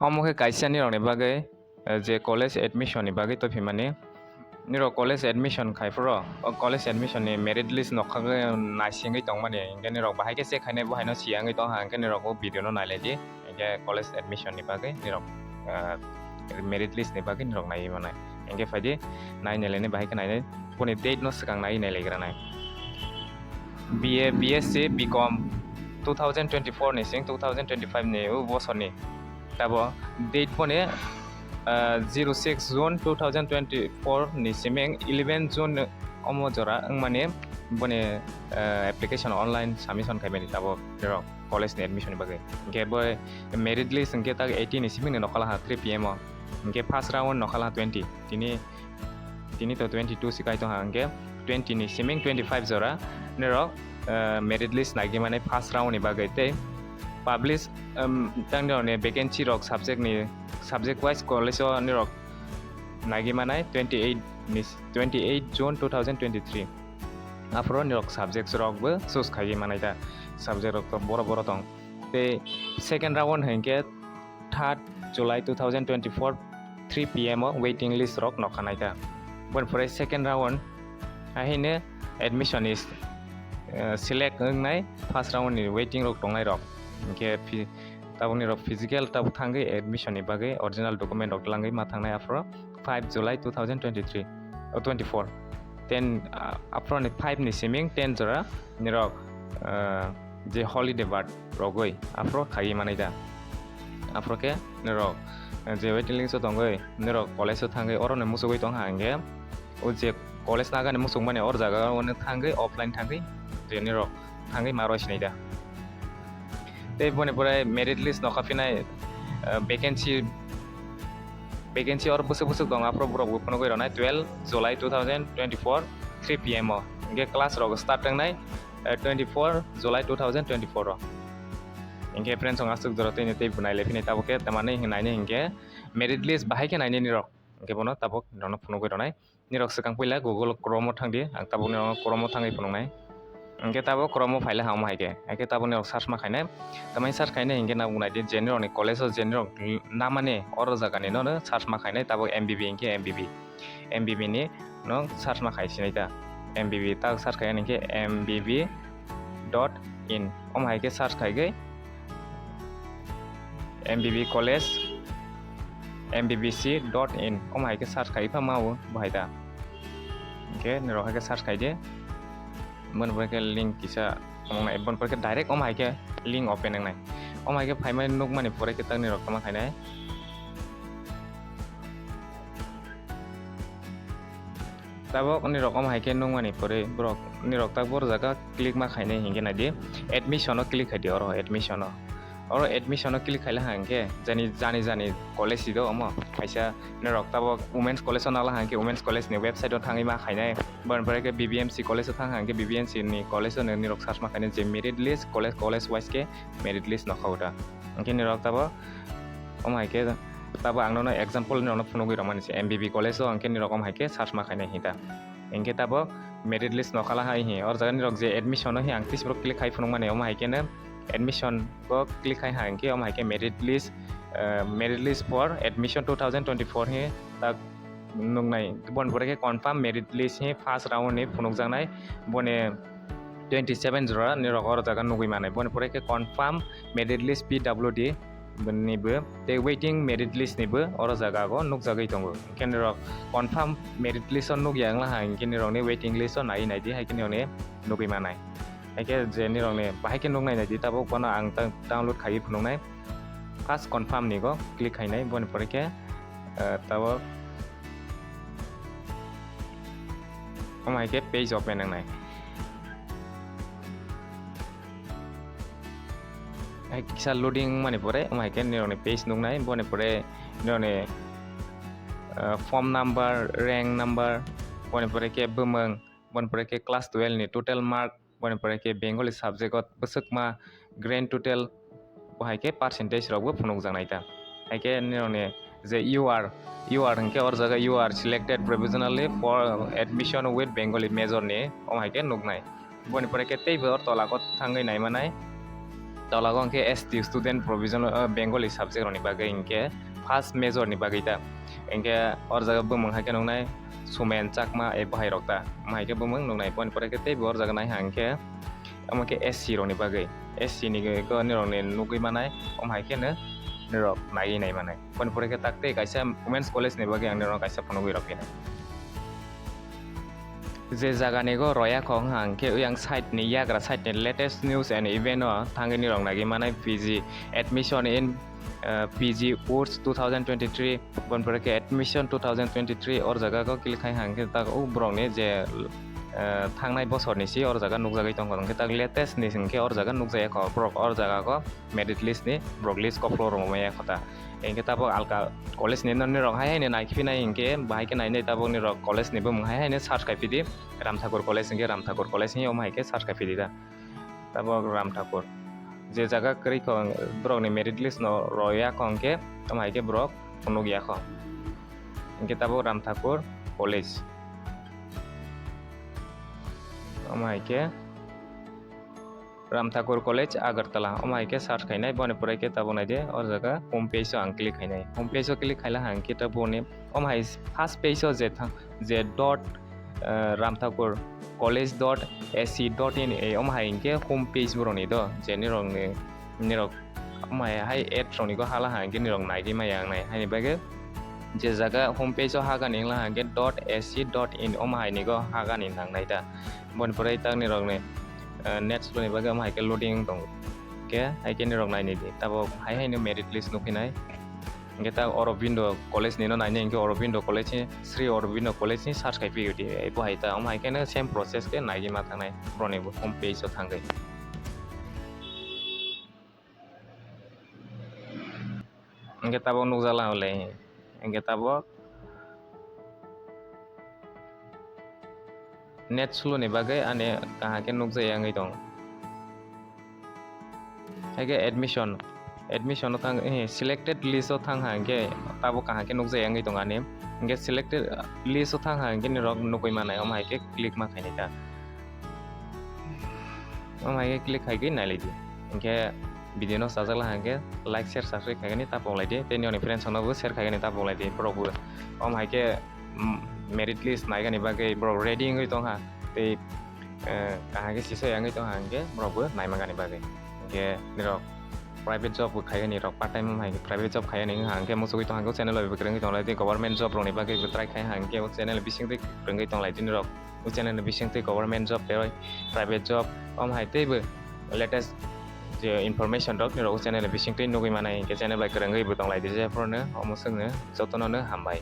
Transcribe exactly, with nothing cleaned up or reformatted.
Omo khe kaisa nirokni bagwi, eh, je college admission ni bagwi tophimani. Nirok college admission khai phuru, o college admission ni merit list nokha khe naisingwi tongmani, hinkhe nirok bahai khe check khainai, bo haino siyangwi tongkha, hinkhe nirok o video no nailai di, hinkhe college admission ni bagwi nirok, eh, merit list ni bagwi nirok naiwi manai. Hinkhe phaidi, nai nailainai, bahai khe nainai, boni date no swkang naiwi nailaigranai. B A, B S C, B Com two thousand twenty-four ni sing two thousand twenty-five ni o bosorni. Tabo date boni, ah, zero six June two thousand twenty-four ni siming eleven June omo jora wngmani boni, ah, application online submission khaimani tabo nirok college ni admission ni bagwi. Hinkhe bo merit list hinkhe tak eighteen ni siming ni nokhala ha three P M o. Hinkhe first round nokhala twenty. Tini Tini to twenty-two si kai tongkha, hinkhe twenty ni siming twenty-five jora nirok, eh, merit list naiwi mani first round ni bagwi tei publish, em, tang nirokni vacancy rok subject ni, subject wise college o nirok naiwi manai twenty-eight ni, twenty-eight June two thousand twenty-three. Aphuru nirok subjects rok bo choose khaiwi manai ta, subject rok to boro boro tong. Tei second round hinkhe third July two thousand twenty-four three P M o waiting list rok nokha naikha. Boni pore second round ahine admission is, eh, select wngnai, first round ni waiting rok tongnai rok. Hinkhe phi-, tabukni rok physical tabuk thangwi admission ni bagwi original document rok twlangwi ma thangnai aphuru five July two thousand twenty-three, o twenty-four. Ten, ah, aphuru ni five ni siming ten jora nirok, ah, je holiday birth rogwi aphuru khaiwi manai da. Aphuru khe nirok, eh, je waiting list o tongwi nirok college o thangwi oro ni muchugwi tongkha hinkhe o je college nagani muchungmani or jaga o thangwi offline thangwi je nirok thangwi ma roi sinai da. Tei boni pore merit list nokha phinai, eh, vacancy, vacancy or bwswk bwswk tong aphuru borok bo phunugwi rwnai twelve July two thousand twenty-four three P M o. Hinkhe class rok start wngnai, eh, twenty-four July two thousand twenty-four o. Hinkhe friends, ang aswk jora twi tei bo nailai phini tabuk khe tamani nainai hinkhe merit list bahai khe nainai nirok. Hinkhe bono tabuk nirokno phunugwi rwnai. Nirok swkang puila Google Chrome o thangdi, ang tabuk nirok Chrome o thangwi phunuknai. Hinkhe tabuk Chrome o phaila ha omo hai khe, hinkhe tabuk nirok search ma khainai. Tamani search khainai hinkhe nabuk naidi je nirokni college o je nirok namani oro jagani no search ma khainai, tabuk M B B hinkhe M B B. M B B ni no search ma khai sinai ta. M B B tak search khainai hinkhe M B B dot in. Omo hai khe search khaigwi M B B college, M B B C dot in. Omo hai khe search khai pha ma o bo hai da. Hinkhe nirok hai khe search khai di. Boni pore khe link kisa tongnai. Boni pore khe direct omo hai khe link open wngnai. Omo hai khe phaimani nukmani pore khe tak nirok tamo khainai. Tabuk nirok omo hai khe nukmani pore borok nirok tak boro jaga click ma khainai hinkhe naidi admission o click khaidi oro admission o. Oro admission o click khaila hinkhe jani, jani, jani college si do omo kaisa nirok tabuk women's college o nala hinkhe women's college ni website o thangwi ma khainai. Boni pore khe B B M C college o thang hinkhe B B M C ni college o nirok search ma khainai je merit list college, college wise khe merit list nokha uta. Hinkhe nirok tabuk omo hai khe Tabo ang nono example ni rokno phunugwi rwmani se, M B B college o ang khe ni rokom hai khe search ma khainai hinta. Hinkhe tabo merit list no khala hai hi, or jaga ni rok je admission o hi ang tei se borok click khai phunukmani, omo hai khe no admission o click khai ha hinkhe omo hai khe merit list, eh, merit list for admission two thousand twenty-four hi tak nuknai. Bon pore khe confirm merit list hi first round ni phunukjaknai, boni twenty seven jora ni rok oro jaga nugwi manai. Boni pore khe confirm merit list P W D ni bo tei waiting merit list ni bo oro jaga o nukjagwi tongo. Hinkhe ni rok confirm merit list o nukya wngla ha, hinkhe ni rok ni waiting list o nai nai di, hai khe ni rok ni nugwi manai. Hai khe je ni rok ni bahai khe nuknai nai di, tabuk bono ang ta-, download khaiwi phunuknai. First confirm ni go click khainai, boni pore khe, eh, tabuk omo hai khe page open wngnai. Hai kisa loading mani pore, omo hai khe nirokni page nuknai, boni pore nirokni, eh, form number, rank number, boni pore khe bumung, boni pore khe class twelve ni total mark, boni pore khe Bengali subject o bwswkma grand total, bo hai khe percentage rok bo phunukjaknai ta. Hai khe nirokni je U R, U R hinkhe or jaga you are selected provisionally for admission with Bengali major ni, omo hai khe nuknai. Boni pore khe teibo or tola o thangwi naimanai. Tolago hwnkhe S T student provision, o Bengali subject rokni bagwi hwnkhe first major ni bagwi ta. Hwnkhe o jaga bumung hai khe nuknai Sumen Chakma e bahai rok ta. Omo hai khe bumung nuknai, boni pore khe teibo o jaga nai hwnkhe omo khe S C rokni bagwi. S C ni go nirokni nugwi manai, omo hai kheno nirok naiwi nai manai. Boni pore khe tak tei kaisa Women's College ni bagwi ang nirok kaisa phunugwi rw phinai. Je jagani go roya kho hwnkha hwnkhe, oyang side ni yagra side ni latest news and event o thangwi nirok naiwi manai P G admission in, eh, P G course two thousand twenty-three, boni pore khe admission two thousand twenty-three, or jaga go click khai hwnkhe tak o borok ni je, eh, thangnai bosor ni si or jaga nukjagwi tongkha, hwnkhe tak latest ni hwnkhe or jaga nukjaya kho borok or jaga go merit list ni borok list kok phuru rwmaya kho ta. Hwnkhe tabok alka college ni no nirok hai hai no naikhe phinai hwnkhe bahai khe nainai tabok nirok college ni bumung hai hai no search khai phidi. Ram Thakur College hwnkhe Ram Thakur College hwnwi omo hai khe search khai phidi da. Tabok Ram Thakur. Je jaga kwrwi kho borok ni merit list no roya kho hwnkhe omo hai khe borok phunukya kho. Hwnkhe tabok Ram Thakur College. Omo hai khe Ram Thakur College, Agartala. Omo hai khe search khainai, boni pore khe tabuk naidi, o jaga home page o ang click khainai. Home page o click khaila hang khe tabuk ni, omo hai first page o je thang, je dot, eh, Ram Thakur College dot A C dot in, eh, omo hai hwnkhe home page borok ni do, je nirok ni, nirok omo hai, hai ads rok ni go hala hang khe nirok naigwi maya wngnai. Haini bagwi je jaga home page o hagani wngla hang khe dot A C dot in omo hai ni go hagani nangnai da. Boni pore tak nirok ni, eh, net slow ni bagwi omo hai khe loading wng tongo. Khe hai khe nirok naini di. Tabok hai hai no merit list nukphinai. Hwnkhe tak Aurobindo College ni no nainai hwnkhe Aurobindo College ni, Sri Aurobindo College ni search khai phiyodi. Bo hai ta omo hai khe no same process khe naigwi ma thangnai. Borok ni bo home page o thangwi. Hwnkhe tabok nukjala le. Hwnkhe tabok net slow ni bagwi ani kaham khe nukjaya wngwi tongo. Haikhe admission, admission o thang, eh, selected list o thang ha hwnkhe tabok kaham khe nukjaya wngwi tongo ani. Hwnkhe selected list o thang ha hwnkhe nirok nukwi manai, omo hai khe click ma khainai ta. Omo hai khe click khai khe nailai di. Hwnkhe video no chajak la hwnkhe like, share, subscribe khaikhe ni ta poklai di. Tei nini friends rok no bo share khaikhe ni ta poklai di. Borok bo omo hai khe, mm, merit list naigani bagwi borok ready wngwi tong ha. Tei, eh, kaham khe sisa wngwi tong ha hwnkhe borok bo naimani bagwi. Hwnkhe nirok private job bo khaikhe nirok part time hai private job khaikhe ni hwnkhe muchugwi tong ha hwnkhe channel bai bo kwrwngwi tong lai di. Government job rokni bagwi bo try khai ha hwnkhe o channel bisingtwi kwrwngwi tong lai di nirok. O channel ni bisingtwi government job tei private job, omo hai teibo latest je information rok nirok o channel ni bisingtwi nugwi manai, hwnkhe channel bai kwrwngwi bo tong lai di, jephuru no omo swkno jotono no hambai.